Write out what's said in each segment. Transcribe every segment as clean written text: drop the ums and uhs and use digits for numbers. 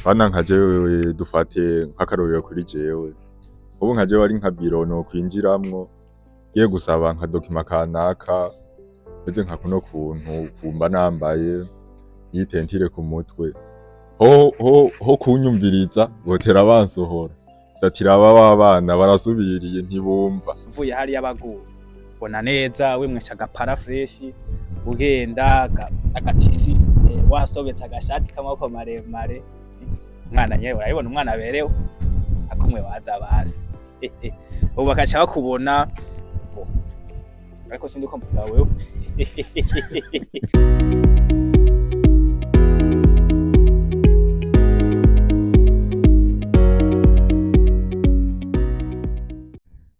Bana nka jewe, dufate nk'akarorero kuri jewe, ubu nka jewe ari nka biro nokwinjiramwo ngiye gusaba nka document kanaka, meze nka kuno kuntu kumba nambaye iyi teinture ku mutwe, ho kunyumviriza botera bansohora, ndatiraba ba bana barasubiriye ntibumva. Uvuye hariya baguye ubona neza wimwesha agapara fresh, ugenda agatisi, wasobetse agashati k'amaboko maremare, umwana nyewe urabibona, umwana aberewe akumwe waza basi ubu bakaca bakubona. Oh, ariko sindi ko mvuga wewe.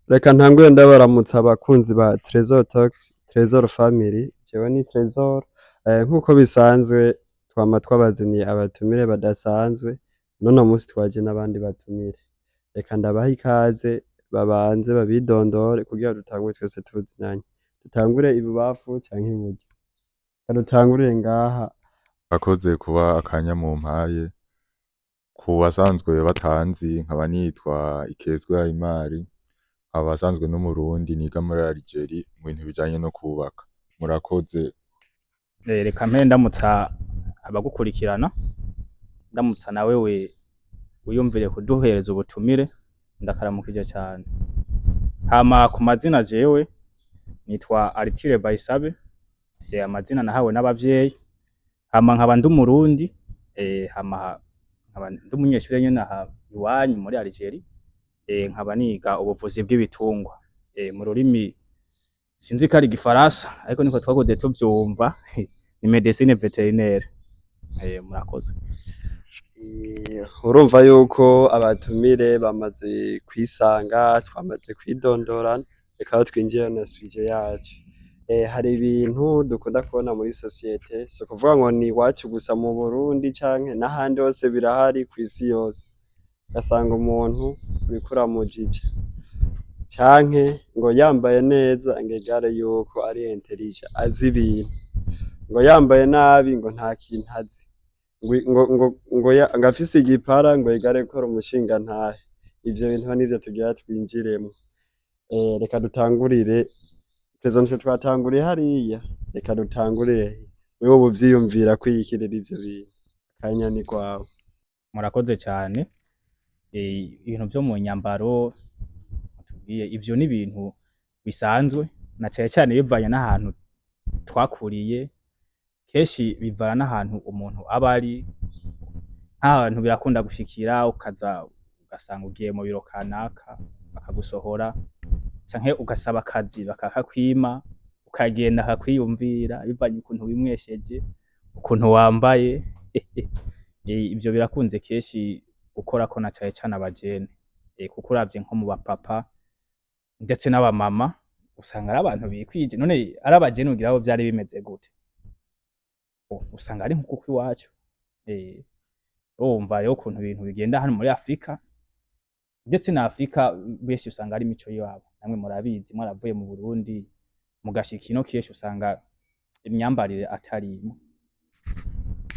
Reka ntangure ndabaramutsa abakunzi ba Tresor Talks, Tresor Family. Jewe ni Tresor. Nk'uko bisanzwe twama twabazaniye abatumire badasanzwe, none munsi twaje n'abandi batumire. Reka ndabaha ikaze babanze babidondore kugira dutangure twese tuzinanye. Dutangure ibubafu canke iburyo? Reka dutangurire ngaha. Akoze kuba akanya mumpaye. Ku basanzwe batanzi, nkaba nitwa Ikezwa Imari, nkaba asanzwe n'Umurundi niga muri Algeria mu bintu bijanye no kubaka. Murakoze. Reka mpere ndamutsa abagukurikirana, ndamutsa na wewe wiyumvire kuduhereza ubutumire, ndakaramukije cyane. Hama ku mazina jewe nitwa Aritire Bayisabe, amazina nahawe n'abavyeyi. Hama nkaba ndi Umurundi, hama nkaba ndi umunyeshure nyene aha iwanyu muri Algeria, nkaba niga ubuvuzi bw'ibitungwa, mu rurimi sinzi ko ari igifaransa ariko niko twakuze tuvyumva, ni médecine vétérinaire. Murakoze. Urumva yuko abatumire bamaze kwisanga, twamaze kwidondorana, reka aho twinjira na sujet yacu. Hari ibintu dukunda kubona muri société, si ukuvuga ngo ni iwacu gusa mu Burundi canke n'ahandi hose birahari kw'isi yose. Ugasanga umuntu uriko uramujija canke ngo yambaye neza ngo égale yuko ari intelligent azi ibintu, ngo yambaye nabi ngo nta kintu azi, ngo afise igipara ngo égale ko ari umushingantahe. Ivyo bintu nivyo tugira twinjiremwo. Reka dutangurire présentation, twatanguriye hariya, reka dutangurire wewe uvyiyumvira kwiyikirira ivyo bintu, akanya ni rwawe. Murakoze cyane. Ibintu vyo mu nyambaro tubwiye, ivyo ni ibintu bisanzwe na cane cane bivanye n'ahantu twakuriye. Kenshi bivana n'ahantu umuntu aba ari. Nk'ahantu birakunda gushikira ukaza ugasanga ugiye mu biro kanaka bakagusohora, canke ugasaba akazi bakakakwima, ukagenda akakwiyumvira bivanye ukuntu wimwesheje, ukuntu wambaye. Ivyo birakunze kenshi gukorako na cane cane abajene, kuko uravye nko mu bapapa ndetse n'abamama usanga ari abantu bikwije. None ari abajene ugira aho vyari bimeze gute? Usanga ari nkuko iwacu. Urumva rero ukuntu ibintu bigenda hano muri Afrika ndetse na Afrika, benshi usanga ari imico yabo. Namwe murabizi, mwaravuye mu Burundi mugashika ino, kenshi usanga imyambarire atari imwe.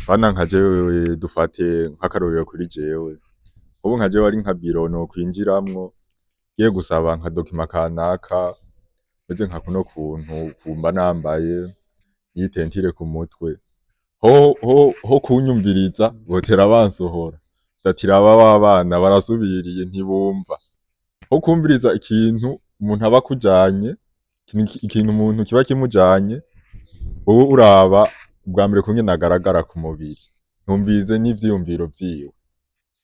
Bana nka jewe, dufate nk'akarorero kuri jewe, ubu nka jewe ari nka biro nokwinjiramwo ngiye gusaba nka document kanaka, meze nka kuno kuntu kumba nambaye iyi teinture ku mutwe, ho kunyumviriza botera bansohora, ndatiraba ba bana barasubiriye ntibumva. Ho kumviriza ikintu umuntu aba akujanye, ikintu umuntu kiba kimujanye, wowe uraba ubwa mbere kungene agaragara ku mubiri, ntumvirize n'ivyiyumviro vyiwe.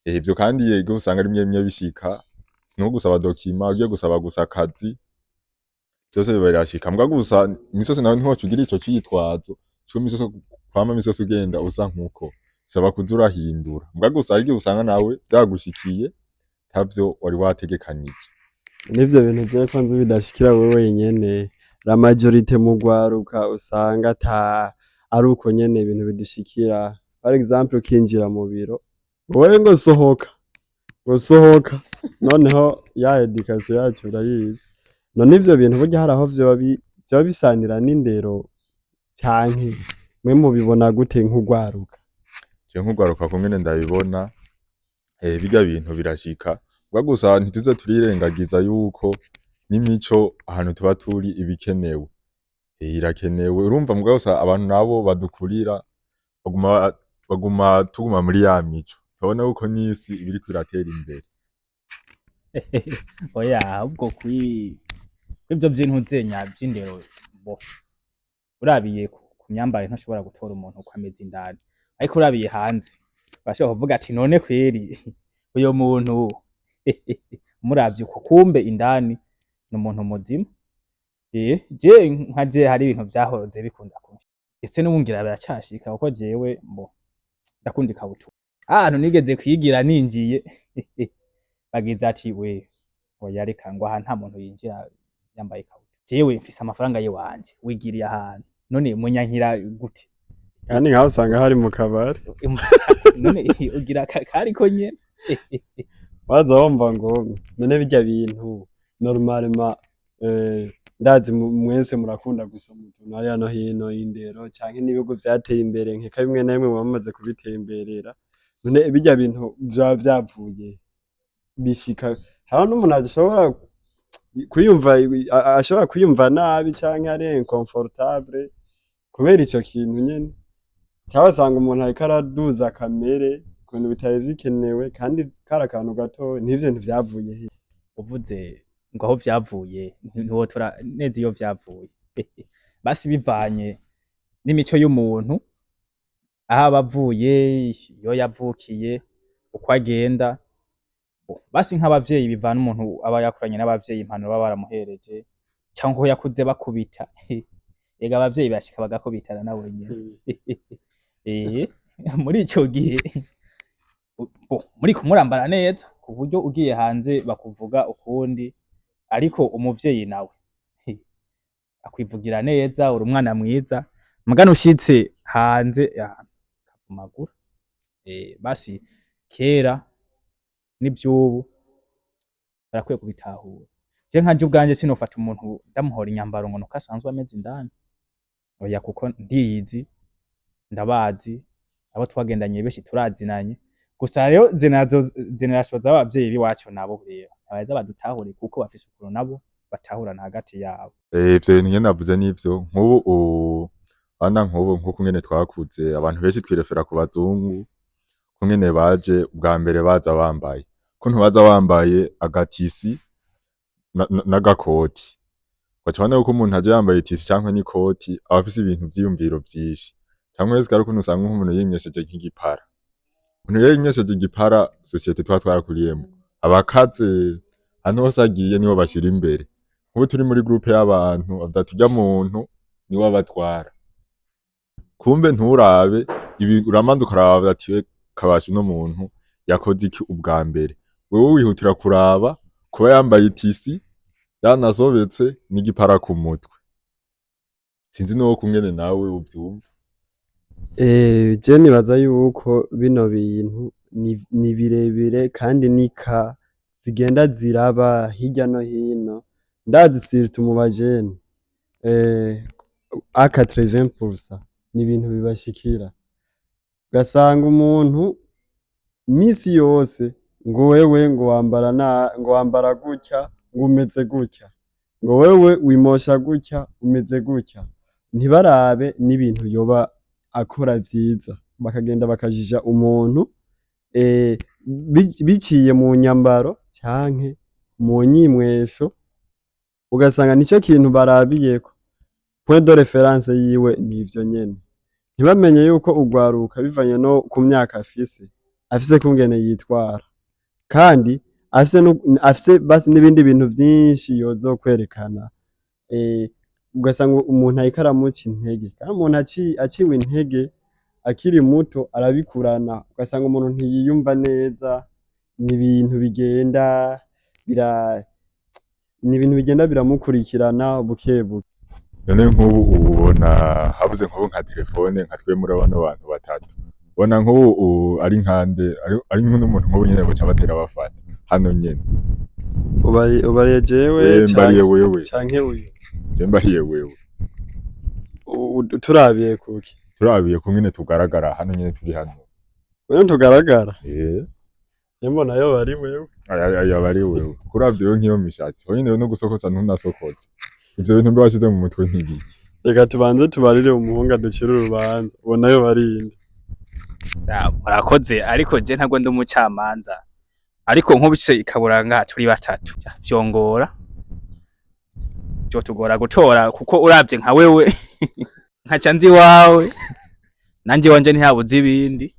Ivyo kandi yego usanga rimwe rimwe bishika, no gusaba document, ugiye gusaba gusa akazi, vyose birashika. Mbwa gusa imisi yose nawe ntiwoca ugira ico citwazo co imisi yose kwama imisi yose ugenda usa nkuko, bisaba kuza urahindura. Mbwa gusa hari igihe usanga nawe vyagushikiye atavyo wari wategekanije. N'ivyo bintu jewe ko nzi bidashikira wewe wenyene, la majorité mu rwaruka usanga ata ari uko nyene ibintu bidushikira. Par exemple ukinjira mu biro, wowe ngo sohoka, ngo sohoka, noneho ya éducation yacu urayizi. None ivyo bintu burya hari aho vyoba bisanira n'indero, canke mwe mubibona gute nk'urwaruka? Je nk'urwaruka kungene ndabibona. Birya bintu birashika, muga gusa ntituze turirengagiza yuko n'imico ahantu tuba turi iba ikenewe. Irakenewe, urumva, muga gusa abantu nabo badukurira baguma tuguma muri ya mico. Turabona yuko n'isi iba iriko iratera imbere. Oya, ahubwo kuri ivyo vy'intuzenya vy'indero, bo urabiye ku myambarire ntushobora gutora umuntu uko ameze indani, ariko urabiye hanze urashobora kuvuga ati: "None kweri uyo muntu umuravye uko, kumbe indani ni umuntu muzima." Je nka je hari ibintu vyahoze bikunda kunshika, ndetse n'ubu ngira biracashika, kuko jewe mbo ndakunda ikabutura. Ahantu nigeze kwigira ninjiye, bagize ati: "We, oya, reka, ngo aha nta muntu yinjira yambaye ikabutura." Jewe mfise amafaranga yiwanje, wigiriye ahantu, none munyankira gute? Kandi nkaho usanga hari mu kabari. None ugira kariko nyene. Waza wumva ngo none birya bintu normalement, ndazi mwese murakunda gusoma utuntu hariya no hino, indero canke n'ibihugu vyateye imbere, nkeka bimwe na bimwe muba mumaze kubitemberera. None birya bintu vyoba vyavuye bishika hariho n'umuntu ashobora kwiyumva, ashobora kwiyumva nabi canke ari inconfortable kubera ico kintu nyene, canke usanga umuntu ariko araduza kamere ku bintu bitari bikenewe kandi kari akantu gatoya. N'ivyo bintu vyavuye he? Uvuze ngo aho vyavuye, ntiwotora neza iyo vyavuye. Basi bivanye n'imico y'umuntu, aho aba avuye, iyo yavukiye, uko agenda. Basi nk'abavyeyi, bivana umuntu aba yakuranye n'abavyeyi, impanuro baba baramuhereje, canke uko yakuze bakubita. Ega abavyeyi bashika bagakubitana nabo nyene. Muri ico gihe bo muriko murambara neza ku buryo ugiye hanze bakuvuga ukundi, ariko umuvyeyi nawe akwivugira neza, uri umwana mwiza, mugana ushitse hanze akavumagura. Basi kera n'ivyubu barakwiye kubitahura. Je nkanje ubwanje sinofata umuntu ndamuhora inyambaro ngo nuko asanzwe ameze indani, oya, kuko ndiyizi, ndabazi, abo twagendanye benshi turazinanye. Gusa rero génération z'abavyeyi b'iwacu nabo rero ntibaheza badutahure, kuko bafise ukuntu nabo batahurana hagati yabo. Ivyo bintu nyene navuze nivyo. Nk'ubu bana, nk'ubu nkuko nyene twakuze, abantu benshi twirefera ku bazungu, kungene baje ubwa mbere baza bambaye, kuntu baza bambaye agatisi n'agakoti, ugaca ubona yuko umuntu aje yambaye itisi canke n'ikoti aba afise ibintu vyiyumviro vyinshi, canke wese ari ukuntu usanga nk'umuntu yimyesheje nk'igipara. Umuntu rero yimyesheje igipara, société tuba twarakuriyemwo, aba akaze, ahantu hose agiye niho bashira imbere. Nk'ubu turi muri groupe y'abantu, bavuga ati: "Urya muntu niwe abatwara." Kumbe nturabe ibi, uramanza ukaraba ati: "We kabasha, uno muntu yakoze iki ubwa mbere?" Wewe wihutira kuraba kuba yambaye itisi, yanasobetse n'igipara ku mutwe. Sinzi nuwo kungene nawe uvyumva. Je nibaza yuko bino bintu ni birebire kandi nika zigenda ziraba hirya no hino. Ndazi surtout mu bajene, à 80% ni ibintu bibashikira, ugasanga umuntu misi yose ngo wewe ngo wambara na ngo wambara gutya, ngo umeze gutya, ngo wewe wimosha gutya, umeze gutya. Ntibarabe n'ibintu yoba akora vyiza, bakagenda bakajija umuntu biciye mu nyambaro canke mu nyimwesho, ugasanga nico kintu barabiyeko, point de référence yiwe nivyo nyene. Ntibamenye yuko urwaruka, bivanye no ku myaka afise, afise kungene yitwara, kandi afise basi n'ibindi bintu vyinshi yozokwerekana. Ugasanga umuntu ariko aramuca intege, kandi umuntu aciwe intege akiri muto arabikurana, ugasanga umuntu ntiyiyumva neza. Ni ibintu bigenda biramukurikirana bukebuke. None nk'ubu ubona habuze nk'ubu nka telefone, nka twe muri bano bantu batatu, ubona nk'ubu ari nkande, ari nk'umuntu nk'ubu nyene boca batera bafata hano nyene? Ubariye jewe? Mbariye wewe. Canke uyu? Je mbariye wewe. Turabiye kuki? Turabiye kungene tugaragara hano nyene, turi hano. Uyu tugaragara. Njye nayo bari wewe. Aya aba ari wewe kuravye rero nk'iyo mishatsi wenyene no gusokoza ntunasokoza, ivyo bintu mbe washize mu mutwe nk'ibiki? Reka tubanze tubarire umuhungu aducire urubanza, ubona yo barinde. Ya, murakoze, ariko je ntabwo ndi umucamanza, ariko nk'ubise ikabura ngaha turi batatu. Ya, vyongora vyotugora gutora, kuko uravye nka wewe nkaca nzi iwawe, nanje iwanje ntihabuze ibindi.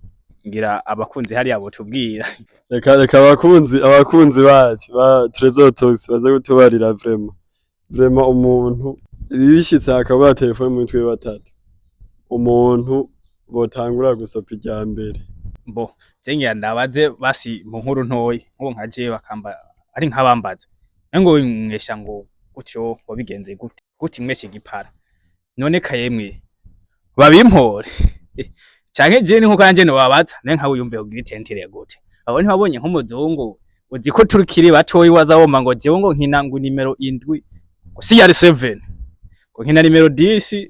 Ngira abakunzi hariya botubwira. Reka abakunzi bacu ba Trésor Talks baze kutubarira vraiment umuntu bishitse akabura telefone muri twe batatu, umuntu botangura gusopa irya mbere. Mbo je ngira ndabaze basi mu nkuru ntoyi, nkubu nka jewe bakamba ari nk'abambaza ngo mwesha ngo gutyo, ngo bigenze gute gute mwesha igipara, none kayemwe babimpore canke je ni nkuko nanje nobabaza nawe nkawe wiyumviye kugira itentire gute? Abo ntibabonye nk'umuzungu, uzi ko turikiri batoyi, waza woma ngo jewe ngo nkina ngo nimero 7, ngo CR7, ngo nkina nimero 10,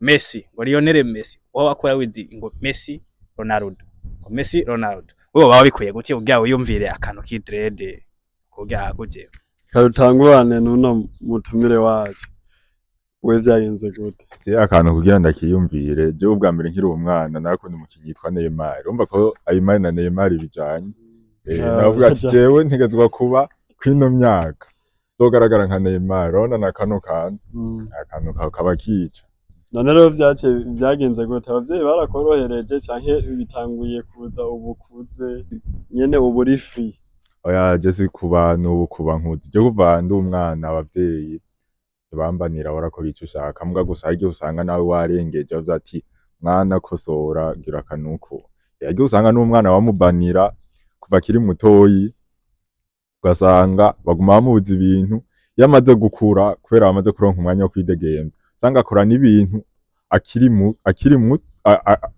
Messi, ngo Lionel Messi, wowe wakora wizi ngo Messi Ronaldo, ngo Messi Ronaldo, wewe baba bikwiye gute kugira wiyumvire akantu k'idread kugira kuje? Karutangurane n'uno mutumire wacu, we vyagenze gute? Je akantu kugira ndakiyumvire, jewe ubwa mbere nkiri umwana narakunda umukinyi yitwa Neymar. Urumva ko Aymar na Neymar bijanye. Navuga ati jewe ntegezwa kuba kwino myaka zogaragara nka Neymar. Urabona na kano kantu, akantu kaba kica. None rero vyaciye vyagenze gute? Abavyeyi barakorohereje canke bitanguye kuza ubukuze nyene, ubu uri free? Oya, je si kuba n'ubu kuba nkuze. Je kuva ndi umwana abavyeyi ntibambanira, warakora ico ushaka. Mbwa gusa hari igihe usanga nawe warengeje, bavuze ati mwana kosora, gira akanuko. Hari igihe usanga n'umwana bamubanira kuva akiri mutoyi, ugasanga baguma bamubuza ibintu. Iyo amaze gukura, kubera bamaze kuronka umwanya wo kwidegemvya, usanga akora n'ibintu akiri mu akiri mu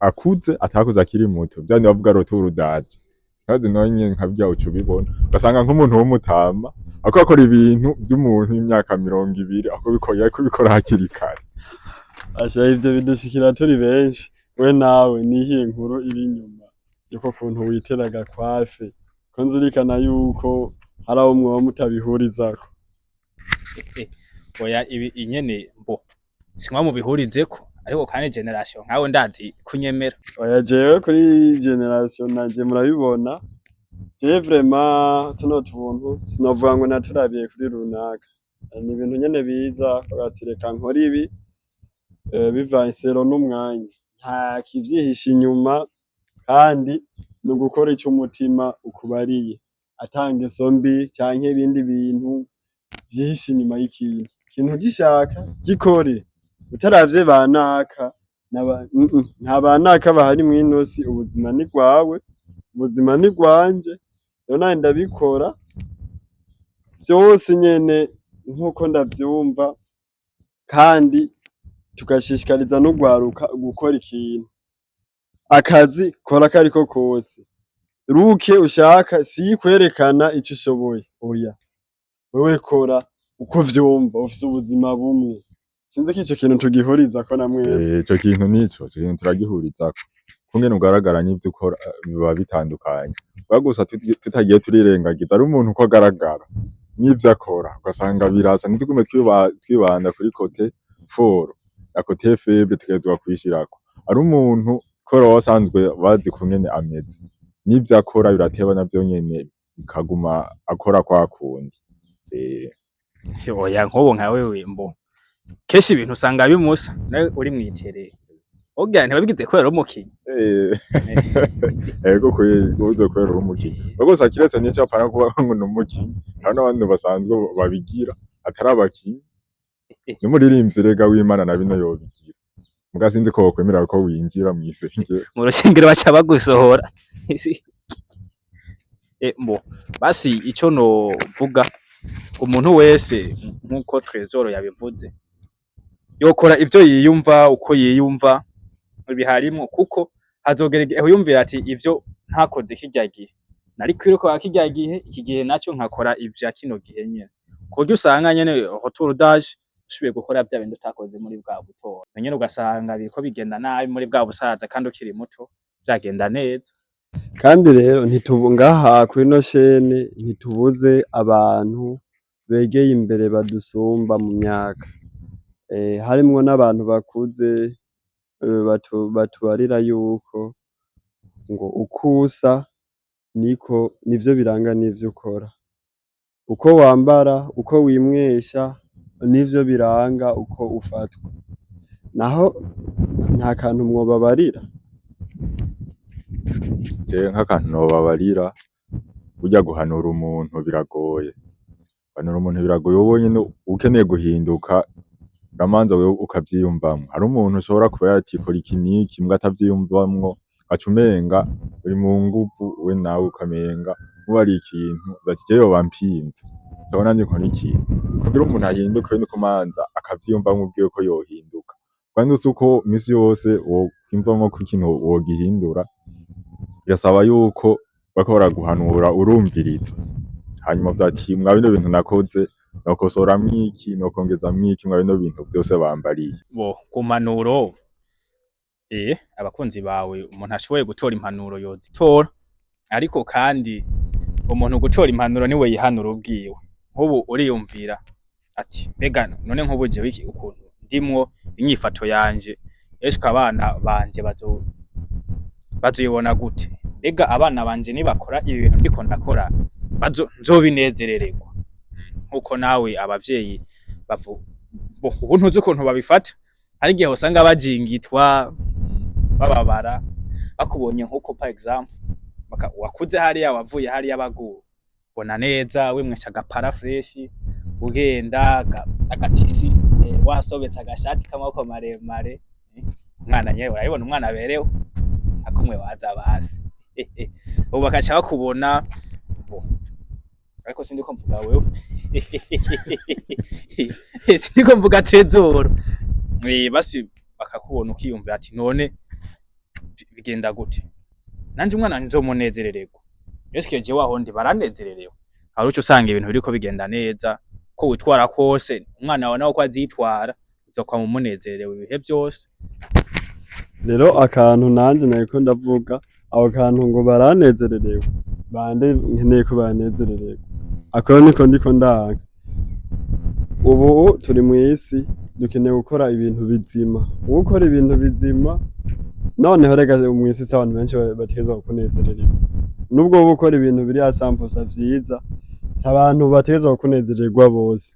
akuze atakoze akiri muto. Vya bindi bavuga retour d'âge. Kandi nawe nyene nka birya uca ubibona, ugasanga nk'umuntu w'umutama ariko akora ibintu vy'umuntu w'imyaka 20, ako bikora yariko bikora hakiri kare. Asha, ivyo bidushikira turi benshi. We nawe nihiye nkuru iri inyuma yuko kuntu witeraga kwafe, ko nzirikana yuko hari abo mwoba mutabihurizako? Oya, ibi inyene mbo simwa mubihurizeko, ariko kandi génération nkawe ndazi kunyemera. Oya, jewe kuri génération nanje murabibona, jewe vraiment tuno tuntu sinovuga ngo naturabiye kuri runaka, ni ibintu nyene biza bati reka nkore ibi, bivanye sero n'umwanya, nta kivyihishe inyuma, kandi ni ugukora ico umutima ukubariye, ata ngeso mbi canke ibindi bintu vyihishe inyuma y'ikintu. Ikintu ugishaka gikore utaravye banaka, nta banaka bahari mw'ino si. Ubuzima ni rwawe, ubuzima ni rwanje, rero nanje ndabikora vyose nyene nkuko ndavyumva, kandi tugashishikariza n'urwaruka gukora ikintu. Akazi kora akariko kose, ruke ushaka si kwerekana ico ushoboye, oya, wewe kora uko uvyumva, ufise ubuzima bumwe. Sinzi ko ico kintu tugihurizako na mwebwe. Ico kintu nico, ico kintu turagihurizako. Kungene ugaragara n'ivyo ukora biba bitandukanye. Muga gusa tutagiye turirengagiza, ari umuntu uko agaragara n'ivyo akora ugasanga birasa, ntitugume twibanda kuri côté fort na côté faible, tugerezwa kuyishirako. Ari umuntu kubera baba basanzwe bazi kungene ameze n'ivyo akora birateba, navyo nyene bikaguma akora kwa kundi. Oya, nk'ubu nka wewe mbo kenshi ibintu usanga bimusa nawe uri mwitereye, wogira ntiwabigize kubera uri umukinyi. Ego kweri, ubuze kubera uri umukinyi. Muga gusa kiretse n'ico, apana kuba ngo ni umukinyi, hari n'abandi basanzwe babigira atari abakinyi. N'umuririmbyi rega w'Imana na bino yobigira. Muga sinzi ko bokwemera ko winjira mw'isengero. Mu rusengero baca bagusohora. Mbo basi ico novuga, umuntu wese nkuko Trésor yabivuze, yokora ivyo yiyumva uko yiyumva biharimwo, kuko hazogera igihe wiyumvira ati ivyo ntakoze kirya gihe nari kwiruka kirya gihe, iki gihe naco nkakora ivya kino gihe nyene, kuburyo usanga nyene retour d'âge ushoboye gukora vya bindi utakoze muri bwa buto nyene, ugasanga biriko bigenda nabi muri bwa busaza kandi ukiri muto vyagenda neza. Kandi rero ngaha kuri ino shene ntitubuze abantu begeye imbere badusumba mu myaka, harimwo n'abantu bakuze batubarira yuko ngo uko usa niko nivyo biranga n'ivyo ukora, uko wambara, uko wimwesha nivyo biranga uko ufatwa, naho nta kantu mwobabarira. Jewe nk'akantu nobabarira, burya guhanura umuntu biragoye, guhanura umuntu biragoye wowe nyene ukeneye guhinduka uramanza wewe ukavyiyumvamwo. Hari umuntu ushobora kuba ati kora iki n'iki mbwa atavyiyumvamwo, ugaca umenga uri mu nguvu we nawe ukamenga nkubu hari ikintu ati jewe yoba ampinze sawa nanje nkore ikintu. Kugira umuntu ahinduke nuko umanza akavyiyumvamwo ubwiwe ko yohinduka, kandi suko misi yose wokwiyumvamwo ko ikintu wogihindura, birasaba yuko bariko baraguhanura urumviriza, hanyuma uvuga ati mwa bino bintu nakoze nokosoramwo iki, nokongezamwo iki mwa bino bintu vyose bambariye. Bo ku mpanuro, abakunzi bawe umuntu ashoboye gutora impanuro yozitora, ariko kandi umuntu gutora impanuro niwe yihanura ubwiwe. Nk'ubu uriyumvira ati mbega none nk'ubu jewe iki ukuntu ndimwo inyifato yanje, eske abana banje bazoyibona gute? Mbega abana banje nibakora ibi bintu ndiko ndakora nzobinezerererwa? Nkuko nawe abavyeyi ubu ntuzi ukuntu babifata, hari igihe usanga bajingitwa bababara bakubonye nkuko par exemple wakuze hariya, wavuye hariya, bagubona neza wimwesha agapara fresh, ugenda agatisi, wasobetse agashati k'amaboko maremare, umwana nyewe urabibona umwana aberewe nka kumwe waza basi, ubu bakaca bakubona bo. Ariko sindiko mvuga wewe, sindiko mvuga Trezor, basi bakakubona ukiyumvira ati none bigenda gute, nanje umwana wanje nzomunezerererwa, eske jewe aho ndi baranezererewe? Hari uco usanga ibintu biriko bigenda neza, ko witwara kose umwana wawe nawe uko azitwara uzokwama umunezerewe ibihe vyose. Rero akantu nanje nariko ndavuga, ako kantu ngo baranezererewe, bande nkeneye ko banezerererwa, ako niko ndiko ndanka. Ubu turi mw'isi dukeneye gukora ibintu bizima, ukora ibintu bizima noneho rega mw'isi si abantu benshi bategerezwa kukunezerererwa, nubwo woba ukora ibintu biri asamposa vyiza, si abantu bategerezwa kukunezererwa bose.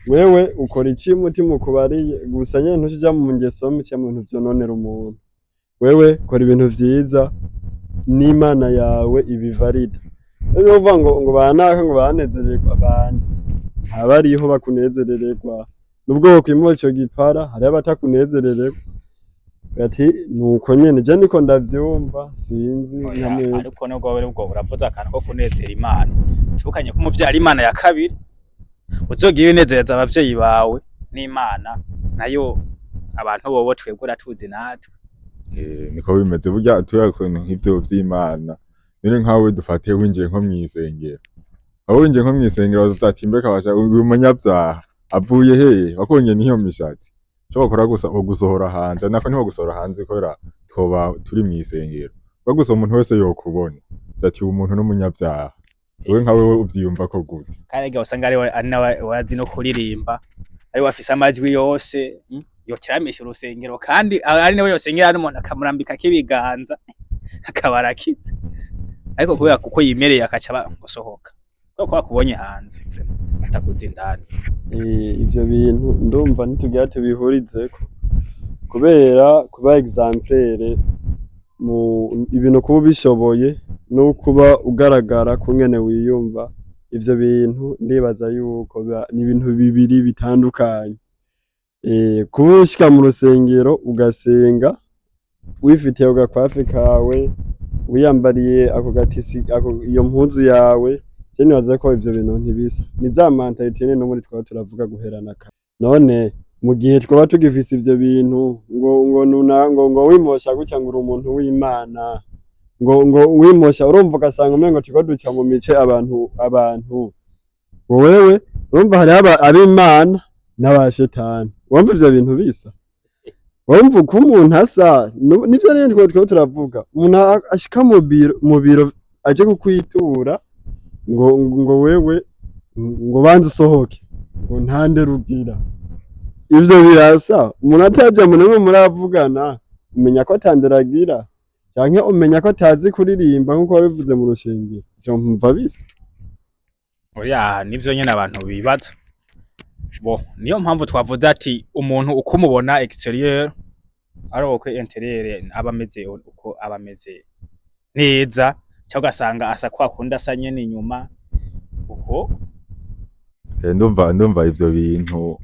Wewe ukora ici umutima ukubariye gusa nyene, ntuce uja mu ngeso mbi canke mu bintu vyononera umuntu. Wewe kora ibintu vyiza n'Imana yawe ibivalida. Rero uvuga ngo banaka ngo banezererwa, bande ntabariho bakunezerererwa, nubwo wokwimura ico gipara hariho abatakunezerererwa. Ati nuko nyene je niko ndavyumva, sinzi Oya, nka mwebwe. Ariko nubwo wowe ubwo uravuze akantu ko kunezera Imana, tibukanye ko umuvyara Imana ya kabiri uzogira ibinezereza abavyeyi bawe n'Imana nayo, abantu bobo twebwe uratuzi natwe. Niko bimeze burya, turiya kuntu nk'ivyo vy'Imana none nkawe dufate winjiye nko mw'isengero, aho winjiye nko mw'isengero bazovuga ati mbega basha uyu munyabyaha avuye hehe, wakubonye n'iyo mishatsi, ico bakora gusa bogusohora hanze, nako ntibogusohora hanze kubera twoba turi mw'isengero, gusa umuntu wese yokubona ati uyu muntu n'umunyabyaha. Wewe nka wewe uvyiyumvako gute? Kandi igihe usanga ari nawe wazi no kuririmba, ari we afise amajwi yose, yoteramisha urusengero, kandi ari nawe yosengera n'umuntu akamurambikako ibiganza akaba arakize, ariko kubera kuko yimereye akaca gusohoka kubera ko bakubonye hanze vraiment atakuzi indani. Ivyo bintu ndumva ntitugira tubihurizeko, kubera kuba exemplaire mu ibintu, kuba ubishoboye no kuba ugaragara kungene wiyumva, ivyo bintu ndibaza yuko ni ibintu bibiri bitandukanye. Kuba ushika mu rusengero ugasenga wifitiye ako gakwafi kawe, wiyambariye ako gatisi ako, iyo mpuzu yawe, je nibaza ko ivyo bintu ntibisa, ni za mentalité nyene n'ubundi twaba turavuga guherana kare. None mu gihe twaba tugifise ivyo bintu ngo nuna ngo wimosha gutya ngo uri umuntu w'Imana, ngo wimosha, urumva ugasanga umengo turiko duca mu mice abantu ngo wewe urumva hariho ab'Imana n'abashetani, wumva ivyo bintu bisa. Urumva uko umuntu asa, nivyo nyene twari turavuga. Umuntu ashika mu biro aje kukwitura ngo wewe ngo banze usohoke, ngo nta ndero ugira. Ivyo birasa, umuntu ataja mu muravugana, umenya ko ata ndero agira, canke umenya ko atazi kuririmba nkuko wabivuze mu rushengero. Ivyo nkumva bisa. Oya, nivyo nyene abantu bibaza. Bo niyo mpamvu twavuze ati umuntu uko umubona extérieur ari uko intérieur aba ameze, uko aba ameze neza, cyangwa ugasanga asa kwa kundi asa nyene inyuma uko. Ndumva ivyo bintu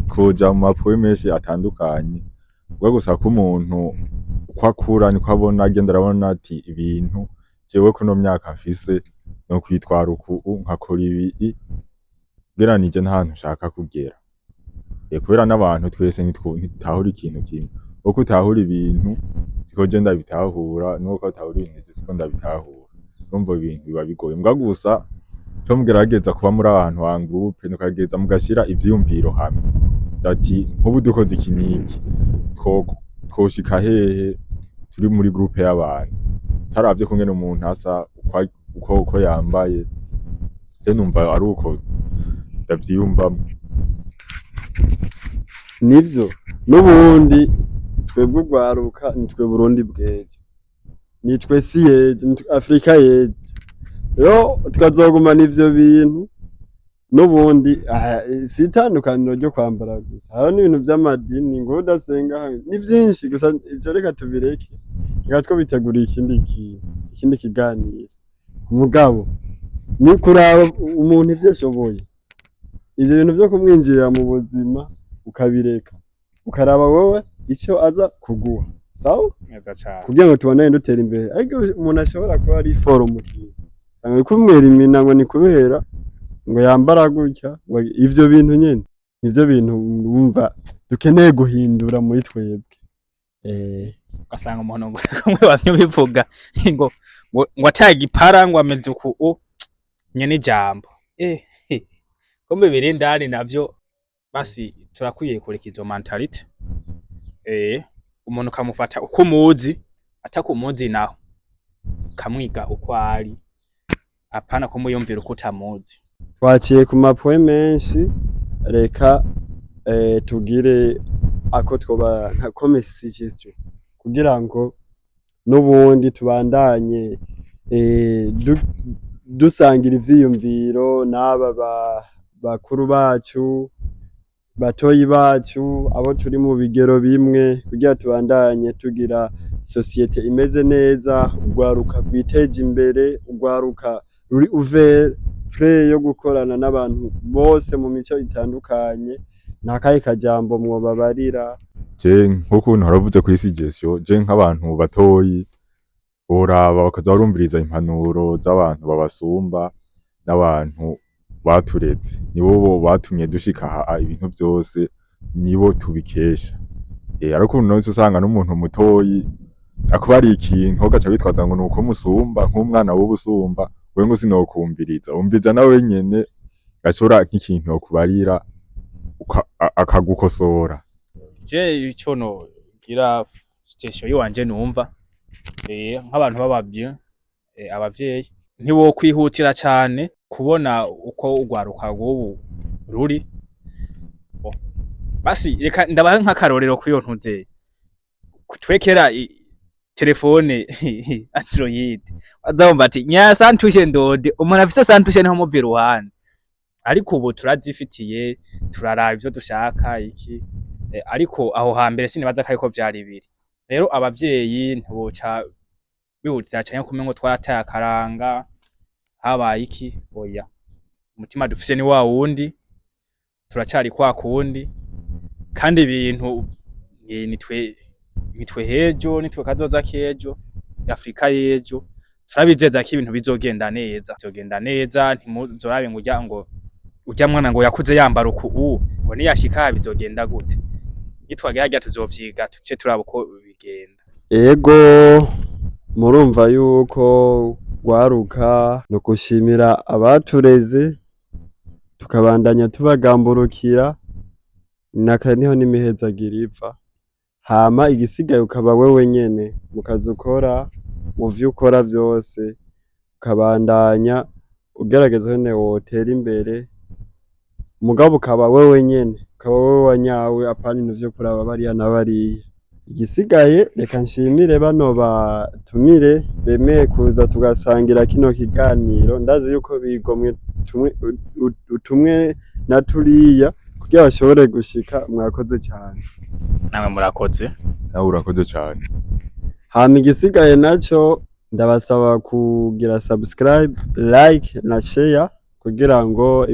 twoja mu mapoints menshi atandukanye. Ubwo gusa ko umuntu uko akura niko abona, agenda arabona ati ibintu jewe kuno myaka mfise no kwitwara uku, nkakora ibi ugereranije n'ahantu nshaka kugera. Kubera n'abantu twese ntitutahura ikintu kimwe. Uko utahura ibintu siko je ndabitahura, nuko utahura ibintu siko ndabitahura. Urumva ibintu biba bigoye. Mbwa gusa ico mugerageza kuba muri abantu en groupe, mukagerageza mugashira ivyiyumviro hamwe. Ati nk'ubu dukoze iki n'iki twoshika hehe turi muri groupe y'abantu, utaravye kungene umuntu asa, uko yambaye. Je numva ari uko ndavyiyumvamwo. Nivyo, n'ubundi twebwe urwaruka nitwe Burundi bw'ejo, nitwe si y'ejo, nitwe Afrika y'ejo. Rero tukazogumana ivyo bintu n'ubundi. Si itandukaniro ryo kwambara gusa, hariho n'ibintu vy'amadini ngo udasenga, ni vyinshi. Gusa ivyo reka tubireke, reka twobitegurira ikindi kintu, ikindi kiganiro. Mugabo ni kuraba umuntu ivyo ashoboye, ivyo bintu vyo kumwinjirira mu buzima ukabireka, ukaraba wewe ico aza kuguha. Sawa? Neza cane. Kugira ngo tubandanye dutera imbere. Ariko umuntu ashobora kuba ari fort mu kintu, usanga kumwerimina ngo ni kubera ngo yambara gutya, ngo ivyo bintu nyene nivyo bintu wumva dukeneye guhindura muri twebwe. Ugasanga umuntu ngo kumwe bamwe bivuga ngo atagipara ngo ameze uku nyene ijambo kumbe biri indani navyo. Basi turakwiye kureka izo mentalité, umuntu ukamufata uko umuzi, atakumuzi naho ukamwiga uko ari, apana kumuyumvira uko utamuzi. Twaciye ku mapoints menshi. Reka tugire ako twoba nka comme suggestion kugira ngo n'ubundi tubandanye dusangira ivyiyumviro n'aba bakuru bacu, batoyi bacu, abo turi mu bigero bimwe, kugira tubandanye tugira société imeze neza, urwaruka rwiteje imbere, urwaruka ruri ouvert, prêt yo gukorana n'abantu bose mu mico itandukanye. Nakahe kajambo mwobabarira? Je nk'ukuntu waravuze kuri suggestion, je nk'abantu batoyi boraba bakaza barumviriza impanuro z'abantu babasumba n'abantu batureze. Nibo bo batumye dushika aha, ibintu vyose nibo tubikesha. Ariko ukuntu none usanga n'umuntu mutoyi akuba ari ikintu ugaca witwaza ngo nuko musumba, nk'umwana w'ubu usumba wewe ngo sinokumviriza, umviriza nawe nyene gashobora nk'ikintu yokubarira akagukosora. Je ico nogira suggestion yiwanje, numva nk'abantu b'abavye, abavyeyi ntiwokwihutira cane kubona uko urwaruka rw'ubu ruri. Bo, basi reka ndabahe nk'akarorero kuri iyo ntuzeye twekera telefone Android, waza ati nya sans touche ndode umuntu afise sans touche niho muva iruhande. Ariko ubu turazifitiye, turaraba ivyo dushaka iki, ariko aho hambere sinibaza ko ariko vyari biri. Rero abavyeyi ntiboca bihutira canke kumengo twarataye akaranga, habaye iki. Oya, umutima dufise ni wa wundi, turacari kwa kundi. Kandi ibintu nitwe hejo, nitwe kazoza k'ejo, Afrika y'ejo. Turabizeza ko ibintu bizogenda neza, bizogenda neza. Ntimuzorabe ngo urya, ngo urya mwana ngo yakuze yambara uku, ngo niyashika bizogenda gute. Nitwagera tuzovyiga, tuce turaba uko bigenda. Ego, murumva yuko rwaruka ni ugushimira abatureze, tukabandanya tubagamburukira, naka niho n'imihezagiro iva. Hama igisigaye ukaba wewe nyene mu kazi ukora, mu vyo ukora vyose, ukabandanya ugerageza ingene wotera imbere, mugabo ukaba wewe nyene, ukaba wewe wa nyawe, apana ibintu vyo kuraba bariya na bariya. Igisigaye, reka nshimire bano batumire bemeye kuza tugasangira kino kiganiro. Ndazi yuko bigomwe tumwe utumwe na turiya kugira bashobore gushika. Mwakoze cane. Namwe murakoze. Nawe urakoze cane. Hama igisigaye naco, ndabasaba kugira subscribe, like na share kugira ngo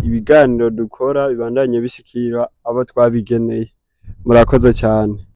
ibiganiro dukora bibandanye bishikira abo twabigeneye. Murakoze cane.